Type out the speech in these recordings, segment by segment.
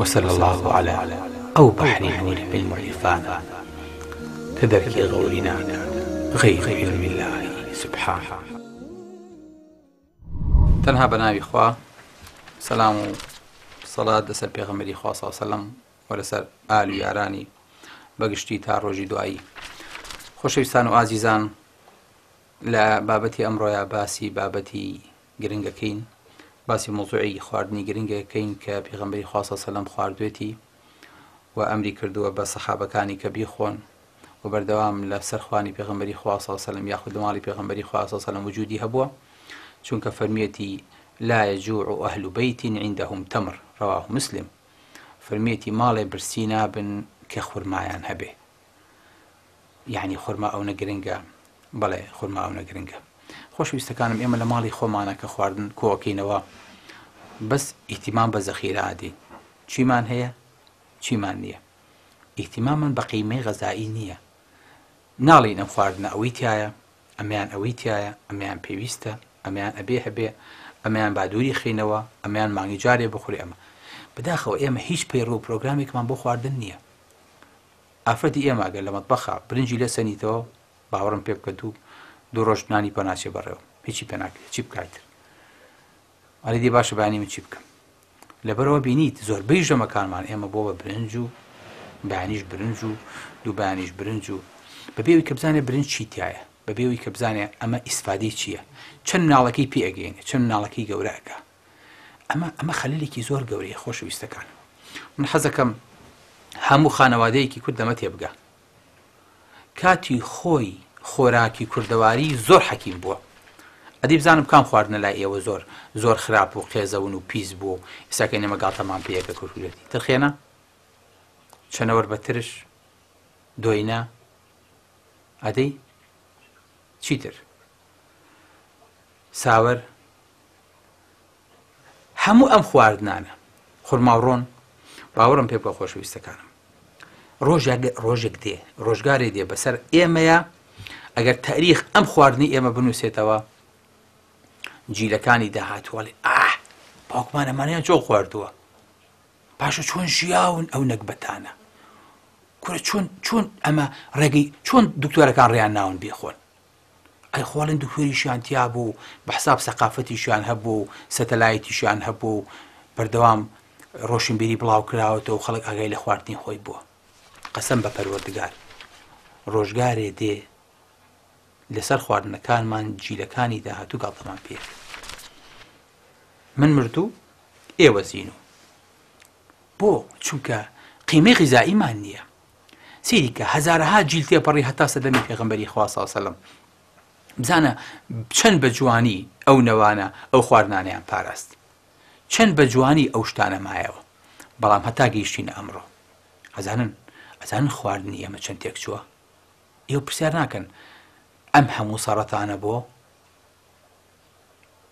وصلى الله على ئەو بەحری نوری علم و عیرفانە کە دەرکی غەوری ناکات غەیر علم اللە سبحانە. تەنها بە ناوی خوا سەلام و سەڵات لەسەر پێغەمبەری خوا صلی سەلەم و لەسەر ئال و یارانی بەگشتی تا ڕۆژی دوایی. خۆشەویستان و ئازیزان لە بابەتی ئەمڕۆیا باسی بابەتی گرنگەکەین باسی مەوزوعی خواردنی گرنگەکەین کە پێغەمبەری خوا صلی سەلەم خواردوێتی و ئەمری کردووە بە سەحابەکانی کە بیخۆن و بەردەوام لە سەر خوانی پێغەمبەری خوا صلی سەلەم یاخود لە ماڵی پێغەمبەری خوا صلی سەلەم وجودی هەبووە چونکە فەرمیەتی لا يجوع أهل بيت عندهم تمر رواه مسلم فەرمیەتی ماڵێ برسی نابن کە خورمایان هەبێ یەعنی خورما ئەونە گرنگە؟ بەڵێ خورما ئەونە گرنگە. خۆشەویستەکانم ئێمە لە ماڵی خۆمانە کە خواردن کۆئەکەینەوە بەس ئیهتیمام بە زەخیرە ئەدەین چیمان هەیە چیمان نییە ئیهتیمامان بە قیمەی غەزایی نییە ناڵین ئەم خواردنە ئەوەی تایە ئەمیان ئەوەی تایە ئەمیان پێویستە ئەمیان ئەبێ هەبێ ئەمیان با دووری خینەوە ئەمیان مانگی جارێ بخورێ ئەمە بەداخەوە ئێمە هیچ پەیڕەو و پرۆگرامێکمان بۆ خواردن نییە ئافرەتی ئێمە ئەگەر لە مەتبەخا برنجی لێ سەنیتەوە باوەڕم پێ بکە دوو دوو ڕۆژ نانی پۆ ناچێ بەڕێوە هیچی پێ ناکرێت چی بکات تر ئەڵێ دی باشە بەیانی من چی بکەم لەبەرەوە بینیت زۆربەی ژەمەکانمان ئێمە بۆ بە برنج و بەیانیش برنج و دوو بەیانیش برنج و بەبێ ئەوی کە بزانێ برنج چی تایە بەبێ ئەوی کە بزانێ ئەمە ئیسفادەی چییە چەند مناڵەکەی پێ ئەگەینێ چەند مناڵەکەی گەورە ئەکا ئەمە ئەمە خەلەلێکی زۆر گەورەیە خۆشەویستەکان من حەزەکەم هەموو خانەوادەیەکی کورد لەمە تێبگا کاتی خۆی خۆراکی کوردەواری زۆر حەکیم بووە ئەدی بزانم کام خواردنە لای ئێوە زۆر زۆر خراپ و قێزەون و پیس بوو و ئێستاکە نێمە گاڵتەمان پێیەکە کورکورێتی ترخێنە چەنەوەر بە ترش دۆینە ئەدەی چیتر ساوەر هەموو ئەم خواردنانە خورما و ڕۆن باوەڕم پێ بکە خۆشەویستەکانم ڕۆژێک ڕۆژێک دێ ڕۆژگارێ دێ بەسەر ئێمەیە ئەگەر تاریخ ئەم خواردنی ئێمە بنووسێتەوە جیلەکانی داهاتووەڵێ ئاه باوکمان ئەمانیان چۆن خواردووە باشە چۆن ژیاون ئەو نەگبەتانە کورە چۆن چۆن ئەمە ڕێگەی چۆن دکتۆرەکان ڕێیان ناون بیخۆن ئەی خۆڵین دکتۆریشیان تیا بوو بە حساب سەقافەتیشیان هەبوو و سەتەلایتیشیان هەبوو و بەردەوام ڕۆشنبیری بڵاو کراوەتەوە و خەڵک ئاگای لە خواردنی خۆی بووە قەسەم بە پەروەردگار ڕۆژگارێ دێ لەسەر خواردنەکانمان جیلەکانی داهاتوو گاڵتەمان پێ من مردوو ئێوە زینوو بۆ چونکە قیمەی غیزائیمان نییە سەیری کە هەزارەها جیل تێپەڕی هەتا سەردەمی پێغەمبەری خوا صلی سەلەم بزانە چەند بە جوانی ئەو نەوانە ئەو خواردنانیان پاراست چەند بە جوانی ئەو شتانە مایەوە بەڵام هەتا گەیشتینە ئەمڕۆ ئەزانن ئەزانن خواردنی ئێمە چەند تێک چووە ئێوە پرسیار ناکەن ئەم هەموو سەڕەتانە بۆ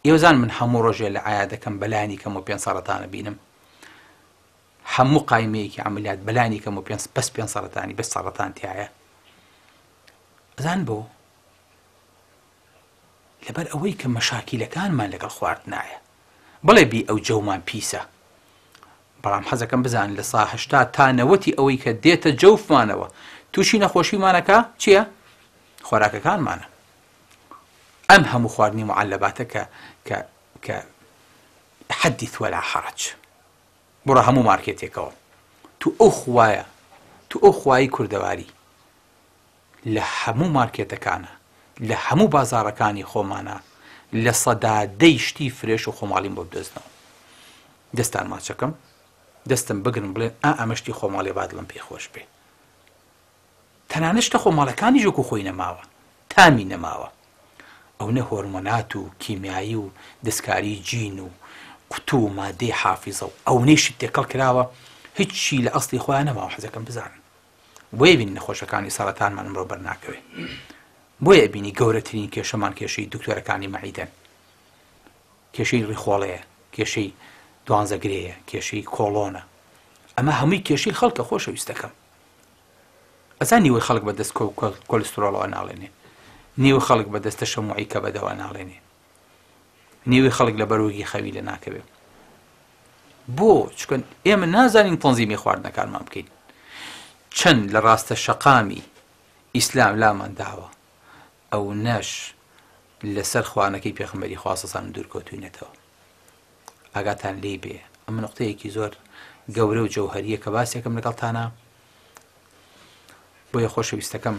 ئێوە زان من هەموو ڕۆژێ لە عیادەکەم بەلانی کەم و پێ سەڕەتانە بینم هەموو قایمەیەکی عەمەلیات بەلانی کەم و پێنج بەس پێنج سەرەتانی بەس سەرەتان تایە ئەزان بۆ لەبەر ئەوەی کە مەشاکیلەکانمان لەگەڵ خواردنایە بڵێ بی ئەو جەومان پیسە بەڵام حەزەکەم بزان لە سا هەشتا تا نەوەتی ئەوەی کە دێتە جەوفمانەوە تووشی نەخۆشیمانەکە چییە؟ خۆراکەکانمانە ئەم هەموو خواردنی معلباتە کە کە کە حدث ولا حرج بڕۆ هەموو مارکێتێکەوە تو ئەو خوایە تو ئەو خوایی کوردەواری لە هەموو مارکێتەکانە لە هەموو بازاڕەکانی خۆمانە لە سەدا دەی شتی فرێش و خۆماڵیم بۆ بدۆزنەوە دەستان ماچەکەم دەستم بگرن بڵێن ئا ئەمە شتی خۆماڵیە با دڵم پێی خۆش بێ. تەنانەت شتە خۆماڵەکانیش وەکو خۆی نەماوە، تامی نەماوە. ئەونە هۆرمۆنات و کیمیایی و دەستکاری جین و قوتو و مادەی حافیزە و ئەونەی شت تێکەڵ کراوە هیچی لە ئەسڵی خۆیان نەماوە حەزەکەم بزانن. بۆیە بینی نەخۆشەکانی سەرەتانمان ئەمڕۆ بەرناکەوێ. بۆیە بینی گەورەترین کێشەمان کێشەی دکتۆرەکانی مەعیدەن. کێشەی ڕیخۆڵەیە، کێشەی دوانزەگرێیە، کێشەی کۆڵۆنە. ئەمە هەمووی کێشەی خەڵکە خۆشەویستەکەم. ئەزان نیوەی خەڵک بە دەست کۆلسترۆڵەوە ناڵێنێ. نیوەی خەڵک بە دەست تەشەموعی کەبەدەوە ناڵێنێ. نیوەی خەڵک لە بەرۆگی خەوی لە ناکەوێ. بۆ؟ چونکە ئێمە نازانین تەنزیمی خواردنەکانمان بکەین. چەند لە ڕاستە شەقامی ئیسلام لامان داوە ئەونەش لەسەر خوانەکەی پێخەمبەری خوا صلی اللە دوور کەوتوینەتەوە. ئاگاتان لێی بێ ئەمە نقطەیەکی زۆر گەورە و جەوهەریە کە باسێکم لەگەڵتانە. بۆیە خۆشەویستەکەم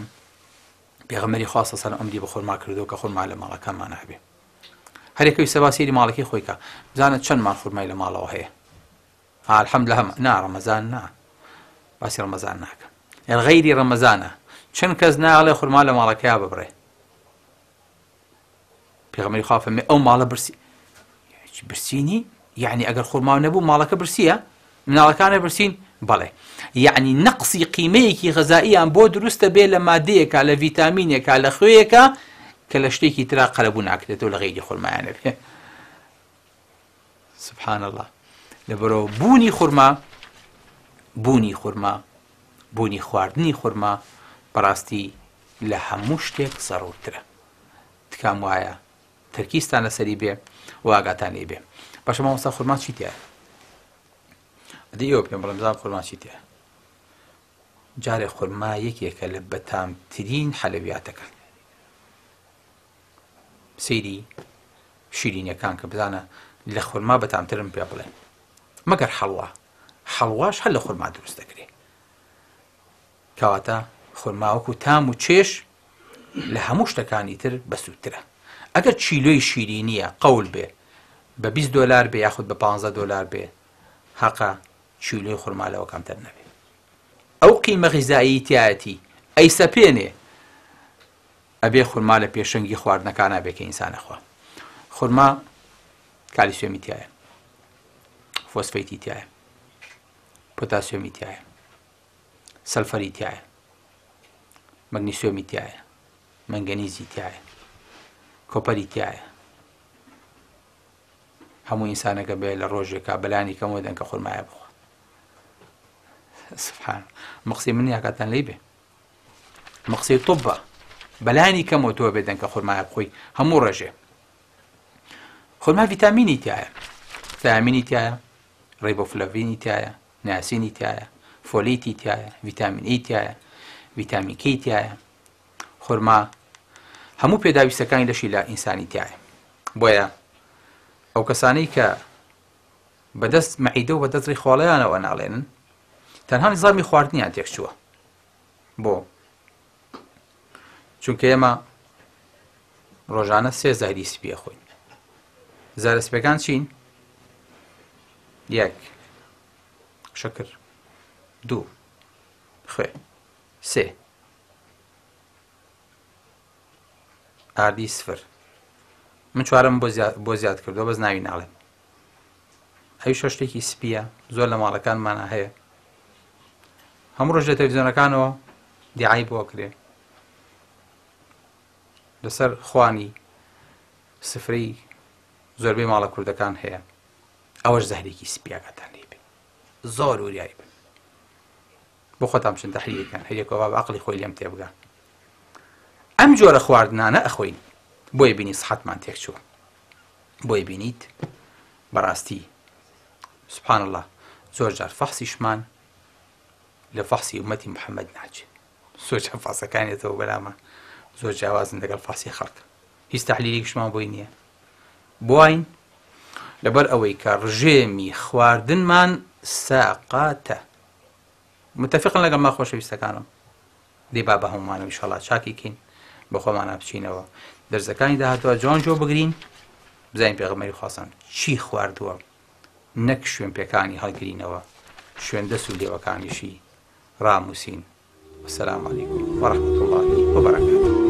پێغەمبەری خوا صلی اللە ئەمری بە خورما کردو کە خورما لە ماڵەکانمان هەبێ. هەرێکەوی سەبا سەیری ماڵەکەی خۆی کە بزانە چەندمان خورمای لە ماڵەوە هەیە. الحمد لله نا ڕەمەزان نا باسی ڕەمەزان ناکەم غەیری ڕەمەزانە چەند کەس ناڵێ خورما لە ماڵەکەیا ببڕێ پێغەمبەری خوا فەرمی ئەو ماڵە برسی برسینی یعنی ئەگەر خورما نەبوو ماڵەکە برسیە مناڵەکانە برسین بەڵێ یعنی نەقسی قیمەیەکی غەزاییان بۆ دروستە بێ لە مادەیەکە لە ڤیتامینێکە لە خوێیەکە کە لە شتێکی ترا قەرەبوو ناکرێتەوە لە غەیری خورمایانە بێ سبحان اللە لەبەرەوە بوونی خورما بوونی خورما بوونی خواردنی خورما بەڕاستی لە هەموو شتێک زەڕورترە تکام وایە تەرکیزتان لەسەری بێ و ئاگاتان لێ بێ باشە مامۆستا خورما چی تایە ئەدی ئێوە پێم بڵێن بزانم خورما چی تایە جارێ خورما یەکێکە لە بەتامترین حەلەویاتەکان سەیری شیرینیەکان کە بزانە لە خورما بەتامترن پێ بڵێن مەگەر حەڵوا حەڵواش هەر لە خورما دروست دەکرێ کەواتە خورما وەکو تام و چێش لە هەموو شتەکانی تر بەسوودترە ئەگەر چیلۆی شیرینیە قەول بێ بە 20 دلار بێ یاخود بە 15 دلار بێ حەقە چیلۆی خورما لەوە کەمتر نەبێ ئەو قیمە غیزایی تایەتی ئەیسەپێنێ ئەبێ خورما لە پێشەنگی خواردنەکانا بێ کە ئینسان ئەخوا. خورما کالیسیۆمی تایە، فۆسفەیتی تایە، پۆتاسیۆمی تایە، سەلفەری تایە، مەگنیسیۆمی تایە، مەنگەنیزی تایە، کۆپەری تایە. هەموو ئینسانەکە بێ لە ڕۆژێکا بەلانی کەمەوە دەنکە خورمایە بخوا. سبحان مقسی من یاکاتان لی بێ مقسەی طبە بەلانی کەمەوە تۆ بێ دەنکە خورمایە بخۆی هەموو ڕێژێ خورما ڤیتامینی تایە تیامینی تایە ڕیبۆفلەڤینی تایە ناسینی تایە فۆلیتی تایە ڤیتامین ئی تایە ڤیتامین کەی تایە خورما هەموو پێداویستەکانی لەشی لە ئینسانی تایە بۆیە ئەو کەسانەی کە بەدەست مەعیدە و بەدەست ڕیخۆڵەیانەوە ناڵێنن تەنها نظامی خواردنیان تێکچووە بۆ؟ چونکە ئێمە ڕۆژانە سێ زەهری سپی ئەخۆین. زەهرە سپیەکان چین؟ یەک شەکر، دوو خوێ، سێ ئاردی سفر. من چوارم بۆ زیاد کردووە بەس ناوی ناڵێم. ئەویش شتێکی سپیە زۆر لە ماڵەکانمانە هەیە هەموو ڕۆژ لە تەلەڤیزیۆنەکانەوە دیعای بۆ کرێ لەسەر خوانی سفرەی زۆربەی ماڵە کوردەکان هەیە ئەوەش زەهرێکی سپیاکەتان لێ بێ زۆر وریایی بن بۆ خۆتان بچن تەحریرەکان هەریەکەوە با عقلی خۆی لێم تێبگا ئەم جۆرە خواردنانە ئەخۆین بۆیە بینی سحەتمان تێکچووە بۆی بینیت بەڕاستی سبحان الله زۆر جار فەحسیشمان لە فەحسی ئومەتی محەممەد ناچێت زۆر جار فەحسەکانێتەوە بەلامان زۆر جیاوازن لەگەڵ فەحسی خەڵک هیچ تەحلیلێکیشمان بۆی نییە بۆین لەبەر ئەوەی کە ڕژێمی خواردنمان ساقاتە متفقن لەگەڵ ما خۆشەویستەکانم دەی با بە هەموومانەوە ئیشەڵا چاکی کەین بە خۆمانا بچینەوە دەرزەکانی داهاتوە جوان جۆ بگرین بزانین پێغەمبەری خواستان چی خواردووە نەک شوێن پێکانی هەڵگرینەوە شوێن دەست و لێوەکانیشی ڕاموسین. والسلام علیکم ورحمة الله وبرکاته.